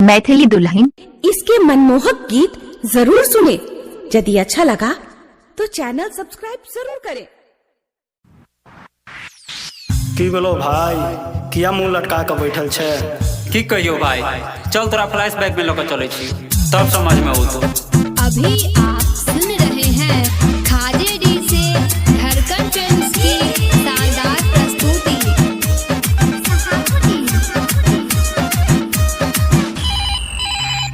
मैथिली दुल्हन। इसके मनमोहक गीत जरूर सुने। यदि अच्छा लगा तो चैनल सब्सक्राइब जरूर करें। की भेलो भाई, किया मुंह लटका के बैठल छै? की कहियो भाई, चल तोरा फ्लैश बैक में लऽ चलै छी, तब समझ में औतो। अभी आप सुन रहे हैं खाजेडी से धड़कन फिल्म्स की शानदार प्रस्तुति।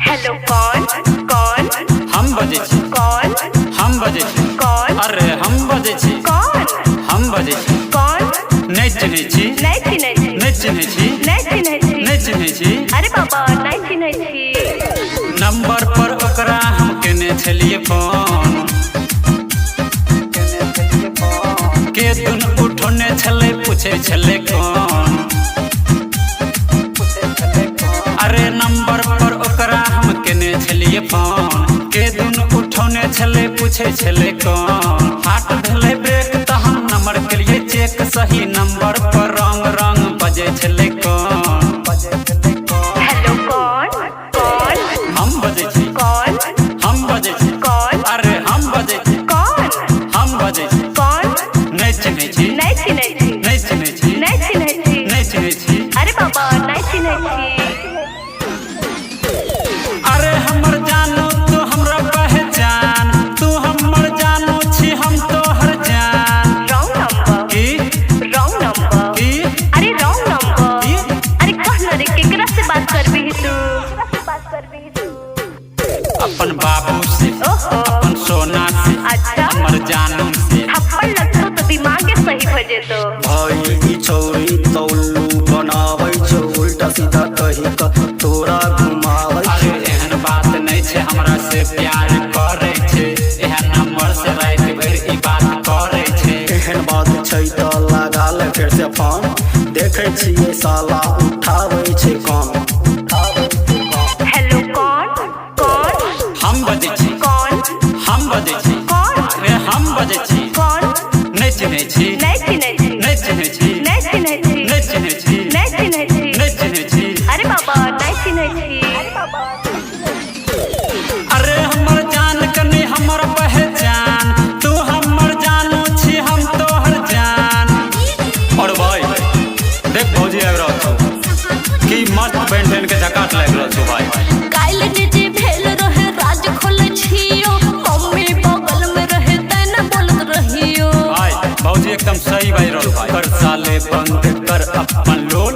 हेलो, कौन कौन? हम बजै छी। कौन? हम बजै छी। कौन? अरे, हम बजै छी। कौन? हम बजै छी। कौन? नहि चिन्है छी? नहि चिन्है छी। नहि चिन्है छी? नहि चिन्है छी। नहि चिन्है छी? अरे बाबा, नहि चिन्है छी। नंबर पर ओकरा हम केने छलियै फोन, के दुन उठौने छलै, पूछै छलै कोन। अरे, नंबर पर ओकरा हम केने छलियै फोन, के दुन उठौने छलै, पूछै छलै कोन। हाट भेलै ब्रेक तऽ हम नंबर केलियै चेक, सही नंबर पर रंग रंग बजै छलै कोन। हेलो, कौन कौन? हम बजै छी। कौन? हम बजै छी। कौन? अरे, हम बजै छी। कौन? हम बजै छी। कौन? नहि चिन्है छी? नहि चिन्है छी। नहि चिन्है छी? नहि चिन्है छी। नहि चिन्है छी? अरे बाबा, नहि चिन्है छी। अरे हमर जानू, तू हमरा पहचान, तू हमर जानू छी, हम तोहर जान। Wrong number. की? Wrong number. की? अरे, रॉन्ग नंबर। की? अरे कह न रे, केकरा से बात करबी तू? केकरा से बात करबी तू? अपन बाबू से। ओहो। अपन सोना से। अच्छा। हमर जानू से। थप्पड़ लगतो तो दिमागे सही हो जेतो। भाई, ई छौरी त उल्लू बनाबै छै, उल्टा सीधा कही क तोरा घुमाबै अरे, छै। एहन बात नहि छै, हमरा से प्यार करै छै, एहन नंबर से राति भरि ई बात करै छै। एहन बात छै त लगा ले फेर से फोन, देखै छियै साला उठाबै छै कौन, उठाबै छै कौन। हेलो, कौन कौन? हम बजै छी। कौन? हम बजै छी। कौन? अरे, हम बजै छी। कौन? नहि चिन्है छी? नहि चिन्है छी। नहि चिन्है छी? नहि चिन्है छी। नहि चिन्है छी? नहि चिन्है छी। नहि चिन्है छी? अरे बाबा, नहि चिन्है छी। अरे बाबा। अरे हमर जान, कनि हमर पहचान, तू हमर जानू छी, हम तोहर जान। और भाई देख, भौजी आबि रहल छौ, की मस्त बैंड तैन के झकास लागि रहल छौ भाई। काल्हि जे जे भेल रहे राज खोले छियो, मम्मी बगल में रहे तैं न बोलत रहियो। भाई, भौजी एकदम सही बाजि रहल भाई। कर साले, बंद कर अपन लोल,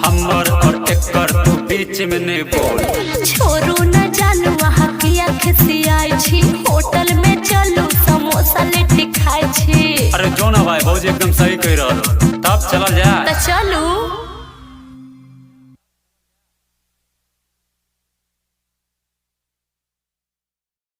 हमर और एकर तू बीच में नहीं बोल। छोरू न जानू, वहाँ किया खिसियाई छी? होटल में चलू, समोसा लिट्टी खाय छी। अरे जो ना भाई, भौजी एकदम सही कह रहल हो। तब चलल जाए। त चलू।